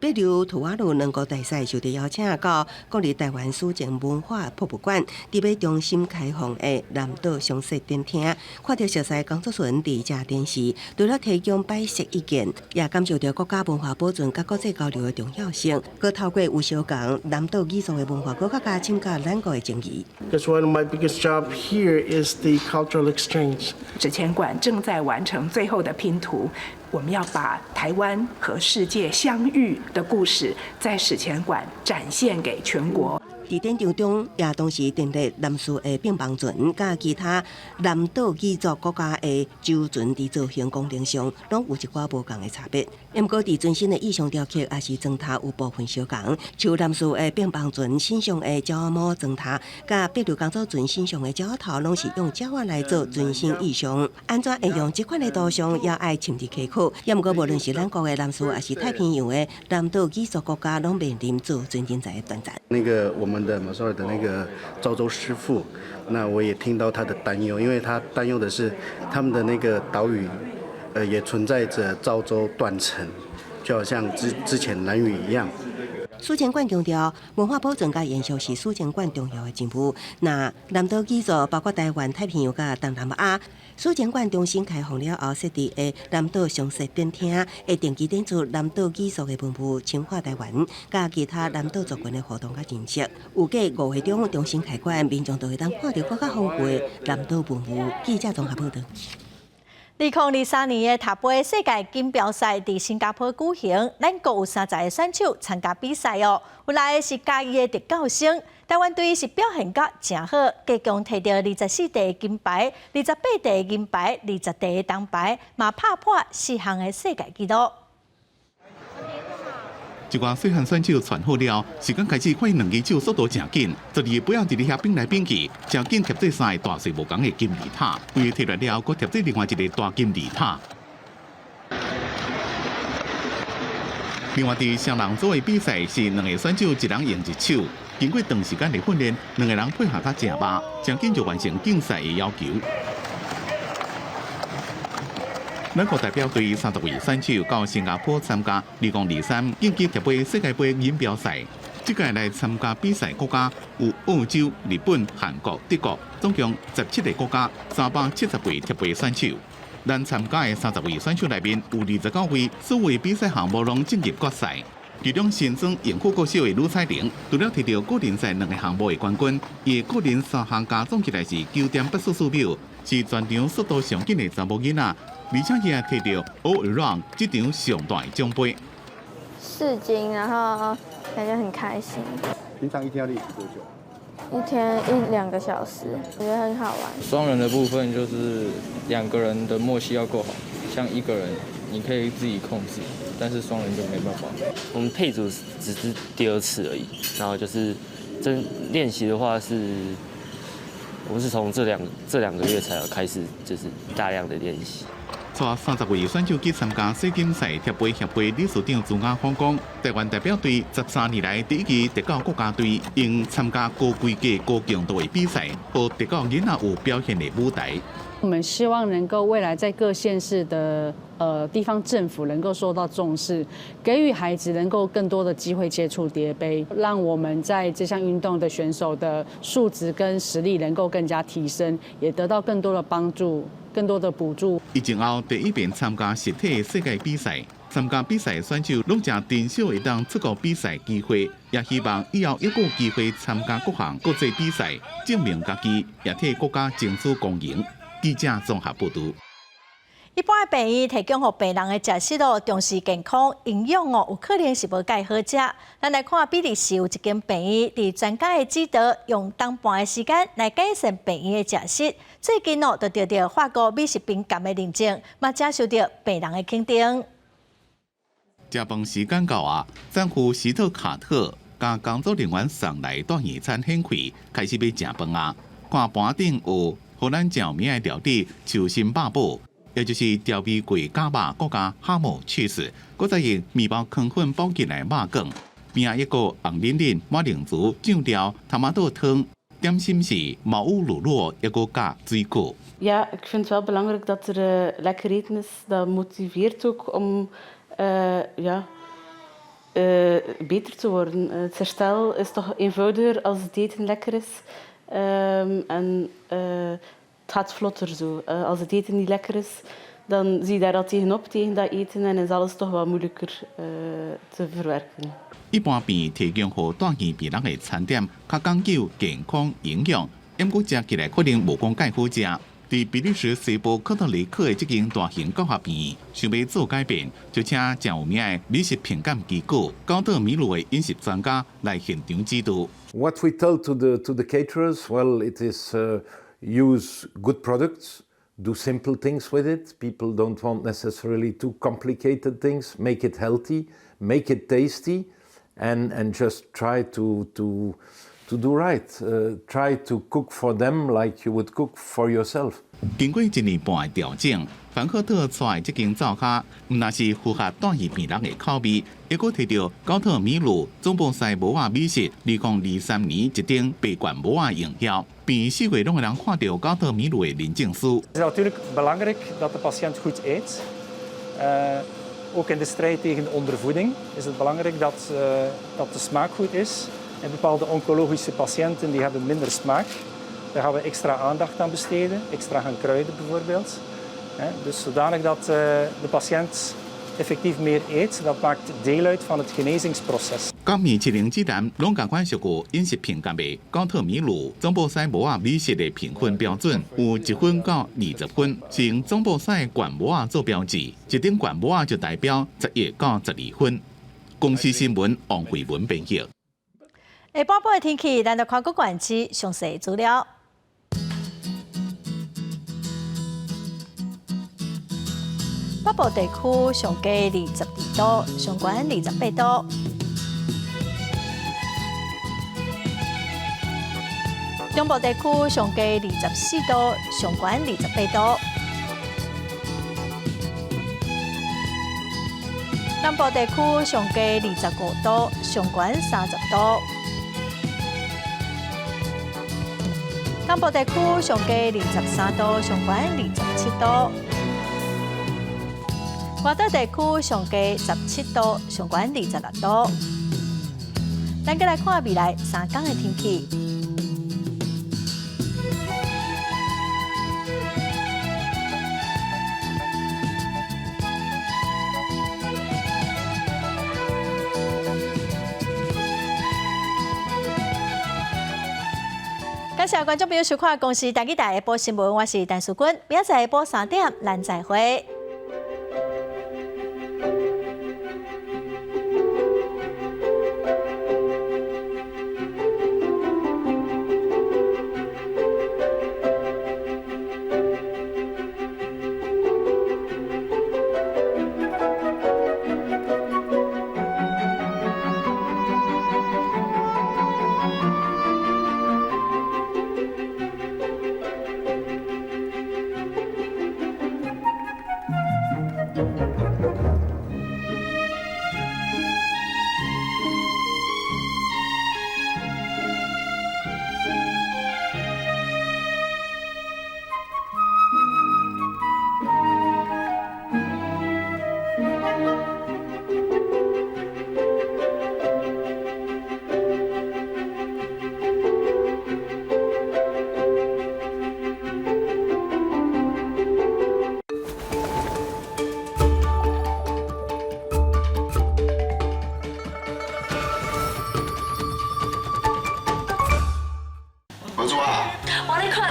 帛琉、吐瓦魯兩國大使受到邀請到國立臺灣史前文化博物館，佇欲重新開放的南島常設展廳，看著熟似工作人員佇遮展示，除了提供擺設意見，也感受著國家文化保存佮國際交流的重要性。閣透過有相仝南島語族的文化，閣較加深佮咱國的情誼。 Because one of my biggest job here is the cultural exchange. 史前館正在完成最後的拼圖。我們要把台灣和世界相遇的故事，在史前館展現給全國。佇展場中，也同時陳列南勢的爿蠓船，佮其他南島語族國家的舟船，佇造型功能上，攏有一寡無仝的差別。毋過，佇船身的意象雕刻，抑是船頭有部分相仝，像南勢的爿蠓船身上的鳥仔毛船頭，佮帛琉公主船身上的鳥仔頭，攏是用鳥仔來做船身意象。按怎會用這款的圖像，也愛深入稽考。也毋過，無論是咱國的南勢，抑是太平洋的南島語族國家，攏面臨造船人才的挑戰。那個我們的馬紹爾的那個造舟師傅，那我也聽到他的擔憂，因為他擔憂的是他們的那個島嶼，也存在着造舟斷層，就好像之前蘭嶼一樣。史前館強調，文化保存佮延續是史前館重要的任務。那南島語族包括台灣、太平洋佮東南亞，史前館重新開放了後設置的南島常設展廳，會定期展出南島語族的文物、深化台灣佮其他南島族群的活動佮認識。預計5月中重新開館，民眾就會當看著閣較豐富的南島文物。記者綜合報導。2023年的疊杯世界錦標賽佇新加坡舉行，咱國有30個選手參加比賽哦。有來的是嘉義的特教生，台灣隊是表現甲誠好，共計提著24塊金牌、28塊銀牌、20塊銅牌，嘛拍破四項的世界紀錄。一寡細漢選手傳好了，時間開始發現兩支手速度誠緊，12个杯仔佇咧遐變來變去，誠緊疊做三個大細無仝的金字塔。為摕來了後，閣疊做另外一个大金字塔。另外，佇雙人組的比賽是兩個選手一人用一手，經過長時間的訓練，兩个人配合較誠密，誠緊就完成競賽的要求。咱國代表隊30位選手到新加坡參加2023競技疊杯世界盃錦標賽。這屆來參加比賽國家有澳洲、日本、韓國、德國，總共17個國家，370位疊杯選手。咱參加的30位選手內面有29位，所有比賽項目攏進入決賽。其中新莊榮富國小的呂彩玲，除了提著個人賽兩个項目的冠軍，伊的個人三項加總起來是9.844秒，是全場速度上緊的查某囡仔。而且伊也提著 All Around 這場上大的獎杯。試金，然後感覺很開心。平常一天要練習多久？一天一兩個小時，我覺得很好玩。雙人的部分就是兩個人的默契要夠好，像一個人你可以自己控制，但是雙人就沒辦法。我們配組只是第二次而已，然後就是真練習的話是，我們是從這兩個月才有開始，就是大量的練習。帶30位選手去參加世錦賽疊杯協會理事長朱亞峰講，台灣代表隊13年來第一支特教國家隊，應參加高規格、高強度的比賽，予特教囡仔有表現的舞台。我們希望能夠未來在各縣市的地方政府能夠受到重視，給予孩子能夠更多的機會接觸疊杯，讓我們在這項運動的選手的素質跟實力能夠更加提升，也得到更多的幫助、更多的補助。疫情後第一遍參加實體世界比賽，參加比賽選手攏誠珍惜會當出國比賽機會，也希望以後猶閣有機會參加各項國際比賽，證明家己，也替國家爭取光榮。記者綜合報導。一般的病院提供予病人的食食哦，重視健康營養哦，有可能是無蓋好食。咱來看比利時有一間病院，佇專家的指導，用冬半的時間來改善病院的食食。最近哦，就得著法國美食評鑑的認證，嘛誠受著病人的肯定。食飯時間到啊，產婦斯特卡特共工作人員送來大院餐掀開，開始欲食飯啊。看盤頂有荷蘭著名的料理手心肉堡。也就是調味過絞肉，閣加哈姆起司，閣再用麵包糠粉包起來肉卷。邊仔一個紅淋淋馬鈴薯醬料頭毛豆湯，點心是茅屋乳酪，抑閣加水果。 Ja, ik vind het wel belangrijk dat er lekker eten is. Dat motiveert ook om ja, beter te worden. Het herstel is toch eenvoudiger als het eten lekker is. En het gaat vlotter zo. Als het eten niet lekker is, dan zie je daar al tegenop, tegen dat eten, en is alles toch wat moeilijker te verwerken. 一般病提供予住院病人的餐點，較講究健康營養，毋過食起來可能無講蓋好食。佇比利時西部科特雷克的這間大型教學病院，想欲做改變，就請誠有名的美食評鑑機構高德米魯的飲食專家來現場指導。 What we tell to the caterers, well, it is use good products, do simple things with it. People don't want necessarily too complicated things. Make it healthy, make it tasty, and just try to do right. Try to cook for them like you would cook for yourself. 經過一年半的調整，凡赫特帶的這間灶跤，毋但是符合住院病人的口味，抑閣提著高特米魯總部賽帽仔美食2023年一頂白冠帽仔榮耀，病院四圍攏會人看著高特米魯的認證書。 Het is natuurlijk belangrijk dat de patiënt goed eet. Ook in de strijd tegen ondervoeding is het belangrijk dat de smaak goed is. En bepaalde oncologische patiënten die hebben minder smaak. Daar gaan we extra aandacht aan besteden, extra gaan kruiden bijvoorbeeld. Dus zodanig dat de patiënt effectief meer eet, dat maakt deel uit van het genezingsproces. 佮米其林指南攏仝款屬於飲食評鑑的高特米魯總部西帽仔美食的評分標準有1分到20分，是用總部西冠帽仔做標誌，一頂冠帽仔就代表11到12分。公視新聞王慧文編譯。下半晡的天氣，咱來看各縣市詳細資料。北部地區上低22度，上懸28度。中部地區上低24度，上懸28度。南部地區上低25度，上懸30度。東部地區上低23度，上懸27度。外島地區上低17度，上懸26度。咱閣來看未來3工的天氣。感謝觀眾朋友收看《公視台語台》下晡新聞，我是陳淑君，明仔載下晡3點，咱再會。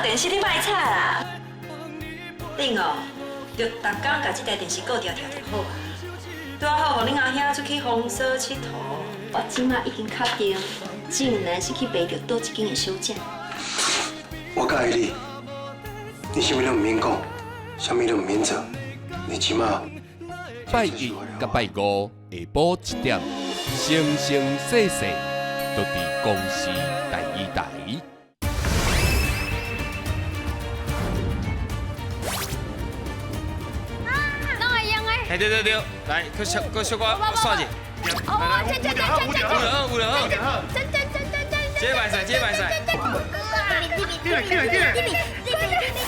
電視，你莫吵啦。恁哦，就逐工共這台電視顧牢牢就好啊。拄好，予恁阿兄出去風騷𨑨迌。我這馬已經確定，竟然是去爬著佗一間的小姐。我佮意你，你啥物攏毋免講，啥物攏毋免做，你這馬。拜一佮拜五下晡1點，生生世世都佇公視第一台。哪會用的？哎對對對，來，閣小閣小可刷者。哦，這這這這這，有了有了，這這這這這，這袂使，這袂使。進來進來進來，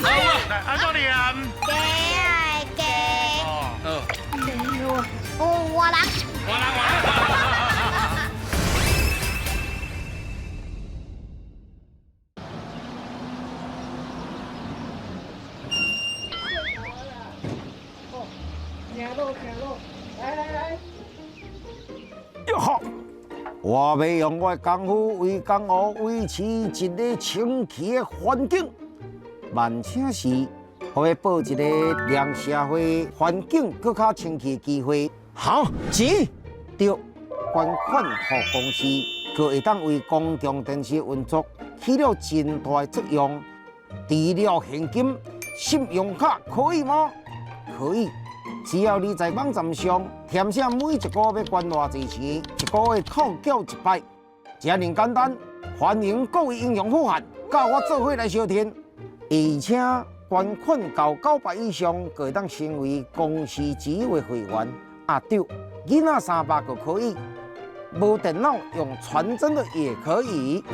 好啊，來按怎念？加啊加。好。哦，我人。我人我人。哟呵！我欲用我的功夫为江湖维持一个清气的环境，万请是，予伊报一个让社会环境阁较清气的机会。好，钱对，捐款予公司，阁会当为公共电视运作起了真大的作用。除了现金、信用卡可以吗？可以。只要你在网站上填写每一个月捐偌濟錢，一個月扣繳一擺，遮爾簡單。歡迎各位英雄好漢，佮我做伙來相挺，而且捐款到900以上，就會當成為公視之友的會員。啊對，囡仔300就可以，無電腦用傳真的也可以。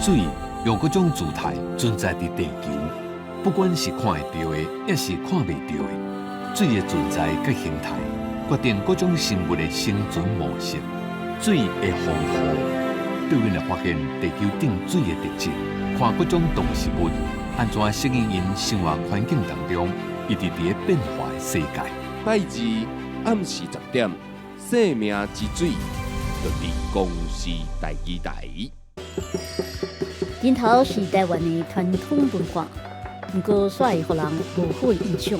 水用各種姿態存在佇地球。不管是看會著的，抑是看袂著的，水的存在佮形態，決定各種生物的生存模式。水會豐富，對阮來發現地球頂水的特質，看各種動植物按怎適應𪜶生活環境當中，一直佇咧變化的世界。拜二暗時10點，生命之水，就佇公視第二台。陣頭是台灣的傳統文化。毋過，煞會予人無好的印象。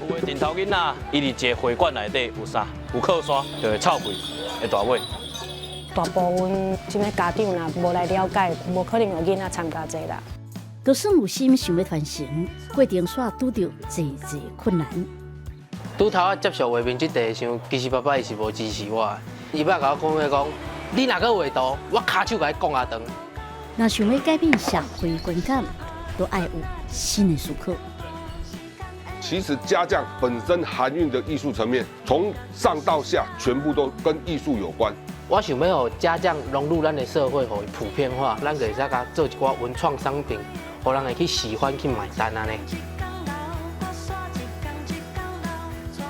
有的陣頭囡仔，伊佇一個會館內底有啥？有靠山，就會臭屁，會大尾。大部分這物家長若無來了解，無可能予囡仔參加這啦。就算有心想欲傳承，過程煞拄著濟濟困難。拄頭仔接受畫面這塊的時候，其實爸爸伊是無支持我的。伊捌共我講過講，你若閣畫圖，我跤手共你摃阿長。若想欲改變社會觀感，都愛有新的思考。其實家將本身含蘊的藝術層面，從上到下全部都跟藝術有關。我想欲予家將融入咱的社會，予伊普遍化，咱就會使共做一寡文創商品，予人會去喜歡去買單按呢。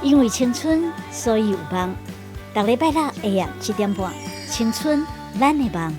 因為青春，所以有夢。逐禮拜六下暗7點半，青春咱的夢。